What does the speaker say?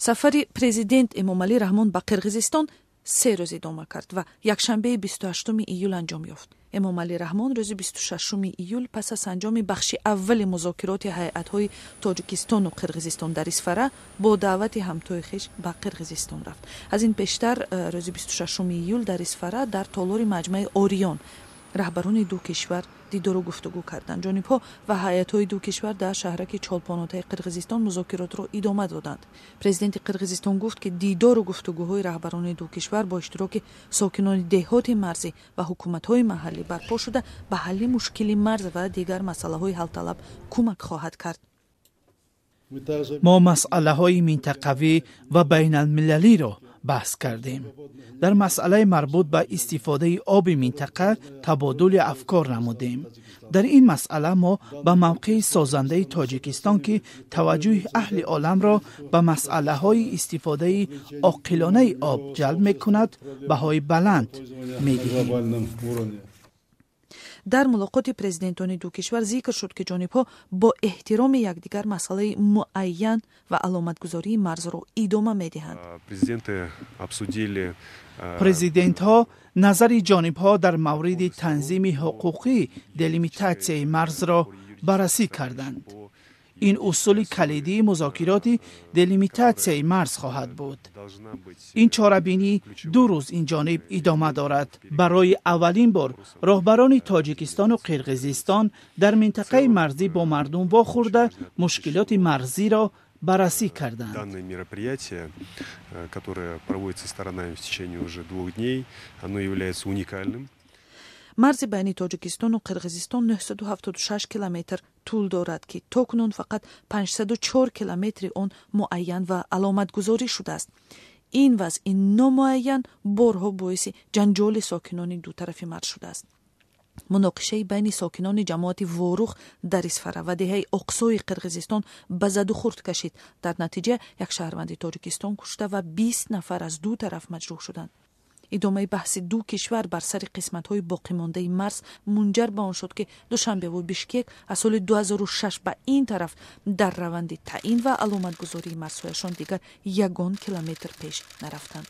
Сафари президент Эмомалӣ Раҳмон ба Қирғизистон 3 рӯз идома кард ва якшанбеи 28 июл анҷом ёфт. Эмомалӣ Раҳмон рӯзи 26 июл пас аз анҷоми бахши аввали музокироти ҳайатҳои Тоҷикистону Қирғизистон дар Исфара бо даъвати ҳамтои хеш ба Қирғизистон рафт. Аз ин пештар, рӯзи 26 июл дар Исфара, дар толори маҷмаи «Ориён» раҳбарони ду кишвар дидору гуфтугӯ карданд. Ҷонибҳо ва ҳайатҳои ду кишвар дар шаҳраки Чолпонотаи Қирғизистон музокиротро идома доданд. Президенти Қирғизистон гуфт, ки дидору гуфтугӯҳои раҳбарони ду кишвар бо иштироки сокинони деҳоти марзӣ ва ҳукуматҳои маҳаллӣ барпо шуда, ба ҳалли мушкили марз ва дигар масъалаҳои ҳалталаб кӯмак хоҳад кард. Мо масъалаҳои минтақавӣ ва байналмилалиро баҳс кардем. Дар масъалаи марбут ба истифодаи оби минтақа табодули афкор намудем. Дар ин масъала мо ба мавқеи созандаи Тоҷикистон, ки таваҷҷӯҳи аҳли оламро ба масъалаҳои истифодаи оқилонаи об ҷалб мекунад, баҳои баланд медиҳем. Дар мулоқоти президентони ду кишвар зикр шуд, ки ҷонибҳо бо эҳтироми якдигар масъалаи муайян ва аломатгузории марзро идома медиҳанд. Президенты обсудили Президентҳо назари ҷонибҳо дар мавриди танзими ҳуқуқии делимитатсияи марзро баррасӣ карданд. Ин усули калидии музокироти делимитатсияи марз хоҳад буд. Ин чорабинӣ 2 рӯз инҷониб идома дорад. Барои аввалин бор роҳбарони Тоҷикистону Қирғизистон дар минтақаи марзӣ бо мардум вохӯрда, мушкилоти марзиро баррасӣ карданд. Данное мероприятие, которое проводится сторонами в течение уже 2 дней, оно является уникальным. Марзи байни Тоҷикистону Қирғизистон 976 километр тӯл дорад, ки то кунун фақат 504 километри он муайян ва аломатгузорӣ шудааст. Ин вазъи номуайян борҳо боиси ҷанҷоли сокинони ду тарафи марз шудааст. Муноқишаи байни сокинони ҷамоати Ворух дар Исфара ва деҳаи Оқсои Қирғизистон ба задухӯрд кашид. Дар натиҷа як шаҳрванди Тоҷикистон кушта ва 20 нафар аз ду тараф маҷрӯҳ шуданд. Идомаи баҳси ду кишвар бар сари қисматҳои боқимондаи марз мунҷар ба он шуд, ки Душанбеву Бишкек аз соли 2006 ба ин тараф дар раванди таъин ва аломатгузории марзҳояшон дигар ягон километр пеш нарафтанд.